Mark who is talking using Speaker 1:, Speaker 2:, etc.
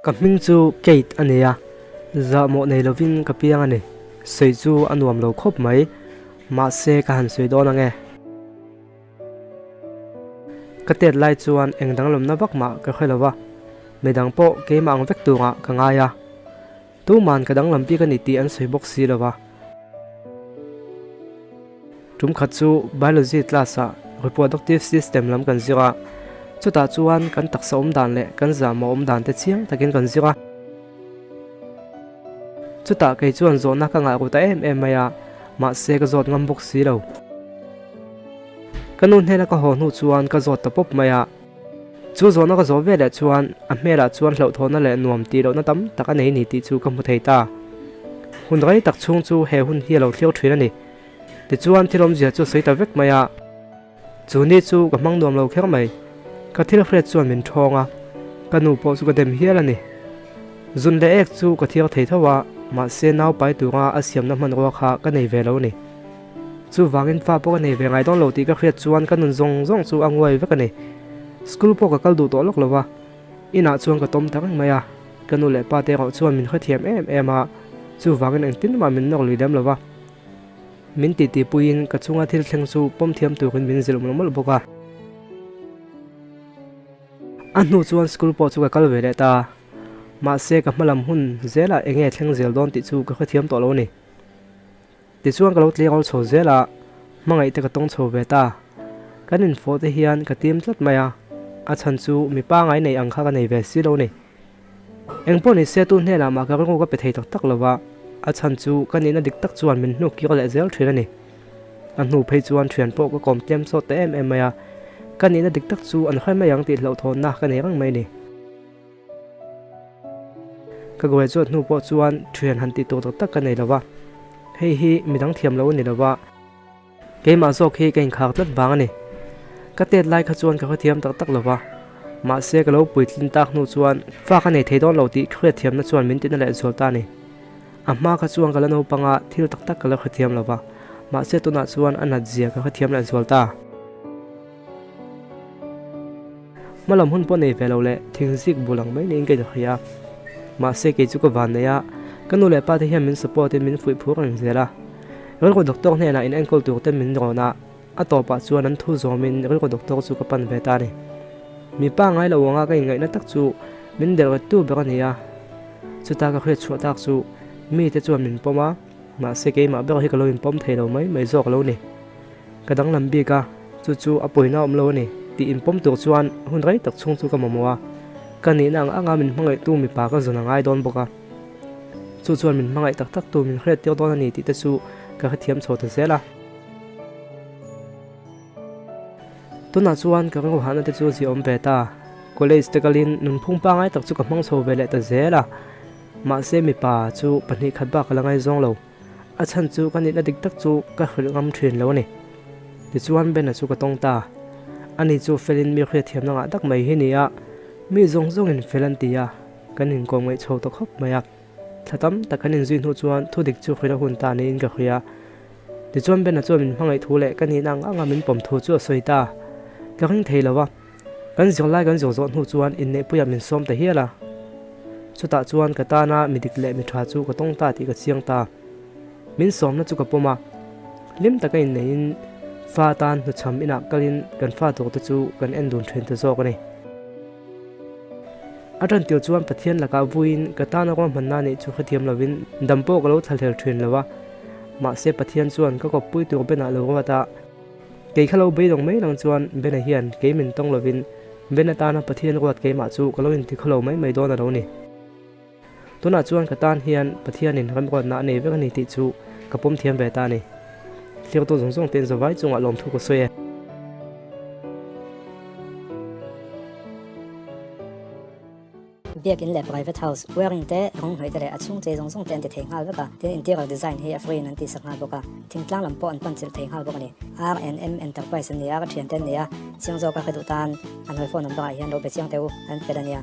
Speaker 1: Ka hming chu Kate a ni a, zahmawh nei lovin ka piang a ni. Sawi chu a nuam lo khawp mai, mahse ka han sawi dawn ang e. Ka tet lai chuan eng danglamna vak mah ka hre lo va, midang pawh keimah ang vek turah ka ngai a. Tuman ka danglam bik a ni tih an sawi bawk si lo va. Tum khat chu Biology class ah Reproductive System lam kan zir a, chutah chuan kan taksa awm dan leh kan zahmawh awm dan te chiang takin kan zir a. Chutah kei chuan zawhna ka ngah ru ta em em mai a, mahse ka zawt ngam bawk si lo. Ka nu hnena ka haw hnu chuan ka zawt ta pawp mai a. Chu zawhna ka zawh veleh chuan a hmelah chuan hlauhthawhna leh nuam tih lohna tam tak a nei ni tih chu ka hmu thei ta. Hun rei tak chhung chu he hun hi a lo thlir thin a ni. Tichuan thil awmzia chu sawi ta vek mai a. Chu ni chu ka hmang nuam lo kher mai. Ka thil hriat chuan min thawng a, ka nu pawh chu ka dem hial a ni. Zun leh ek chu ka thiar thei tho a, mahse nau pai tura a siamna hmanrua kha ka nei ve lo a ni. Chuvangin fa pawh ka nei ve ngai dawn lo tih ka hriat chuan ka nun zawng zawng chu a nguai vek a ni. School pawh ka kal duh tawh lawk lo va, inah chuan ka tawm ta reng mai a, ka nu leh pa te erawh chuan min hrethiam em em a, chuvangin engtin mah min nawk lui lem lo va. Min titi puiin ka chunga thil thleng chu pawm thiam turin min zilh mawlh mawlh bawk a. A hnu chuan school pawh chu ka kal ve leh ta, mahse ka hmalam hun zelah enge thleng zel dawn tih chu ka hrethiam tawh lo a ni. Tichuan ka lo tleirawl chho zel a, hmangaih te ka tawng chho ve ta. Kan infawh te hian ka tim tlat mai a, a chhan chu mi pangai nei ang kha ka nei ve si lo ni. Engpawh ni se tu hnenah mah ka rilru ka pe thei tak tak lo va, a chhan chu ka nihna dik tak chuan min hnuk kir leh zel thin a ni. A hnu phei chuan thian pawh ka kawm tlem sawt ta em em mai a, ka nihna dik tak chu an hre mai ang tih hlauhthawnna ka nei reng mai ni. Ka graduate hnu pawh chuan thian han tih tur tak tak ka nei lo va, hei hi midang thiam lo a ni lo va, keimah zawk hi ka inkhar tlat vang a ni. Ka tet lai kha chuan ka hrethiam tak tak lo va, mahse ka lo puitlin tak hnu chuan fa ka nei thei dawn lo tih hriat thiamna chuan min tina leh zual ta a ni. A hma kha chuan ka la naupang a, thil tak tak ka la hrethiam lo va, mahse tunah chuan a nat zia ka hrethiam leh zual ta. Hmalam hun pawh nei ve lo leh thing zik bul ang mai niin ka inhria a, mahse kei chu ka van nei a, ka nu leh pa te hian min support in min fuih phur reng zel a. Rilru doctor hnenah in enkawl tur ten min rawn a, a tawpah chuan an thu zawmin rilru doctor chu ka pan ve ta a ni. Mi pa ngai lo anga ka inngaihna tak chu min delh ret tu ber a ni a, chuta ka hriat chhuah tak chu mite chuan min pawm a, mahse keimah ber hi ka lo inpawm thei lo mai mai zawk lo ni. Ka danglam bik a, chu chu a pawina awm lo a ni tih inpawm tur chuan hun rei tak chhung chu ka mamawh a, ka nihna ang anga min hmangaihtu mipa ka zawn a ngai dawn bawk a. Chu chuan min hmangaih tak tak tu min hriat tir dawn a ni tih te chu ka hrethiam chho ta zel a. Tunah chuan ka rilruhahna te chu ziahawm ve ta. College te kalin nunphung pangai tak chu ka hmang chho ve leh ta zel a, mahse mipa chu pahnih khat bak ka la ngaizawng lo. A chhan chu ka nihna dik tak chu ka hrilh ngam thin lo a ni. Tichuan Bena chu ka tawng ta. Ani chu felin mi hriatthiamna ngah tak mai hi ni a, mi zawng zawngin fel an ti a, kan inkawm ngaih chho ta khawp mai a. Thla tam tak kan inzui hnu chuan thu dik chu hrilh a hun ta niin ka hria. Tichuan Bena chuan min hmangaih thu leh ka nihna ang anga min pawm thu chu a sawi ta. Ka ring thei lo a. Kan zirlai kan zawh zawh hnu chuan inneihpuiah min sawm ta hial a. Chutah chuan ka tana mi dik leh mi tha chu ka tawng ta tih ka chiang ta. Min sawmna chu ka pawm a. Hlim taka inneihin fa tan hnuchham inah kalin kan fa turte chu kan en dun thin ta zawk a ni. A tantir chuan Pathian lakah vuiin ka tana ruahmanna neih chu hrethiam lovin dam pawh ka lo thlahlel thin lo a. Mahse Pathian chuan ka kawppui tur benah lo ruat a. Kei kha lo beidawng mai lang chuan Bena hian kei min tawng lovin Bena tana Pathian ruat keimah chu ka lo inti khawlo mai mai dawn a lo ni. Tunah chuan ka tan hian Pathianin remruatna a nei vek a ni tih chu ka pawm thiam ve ta a ni. Thliartu zawng zawng te'n zavai chungah lawmthu ka sawi e.
Speaker 2: Biakin leh private house, wiring te, rawng hnawih te leh a chhung chei zawng zawng te an ti thei nghal vek a, tin interior design hi a free in an tihsak nghal bawk a, thingtlang lam pawh an pan chilh thei nghal bawk a ni. R&M Enterprise an ni a, ka thiante an ni a, chiang zawka ka duh tan an hawi phone number ah hian lo be chiang teh u, an fel a nia.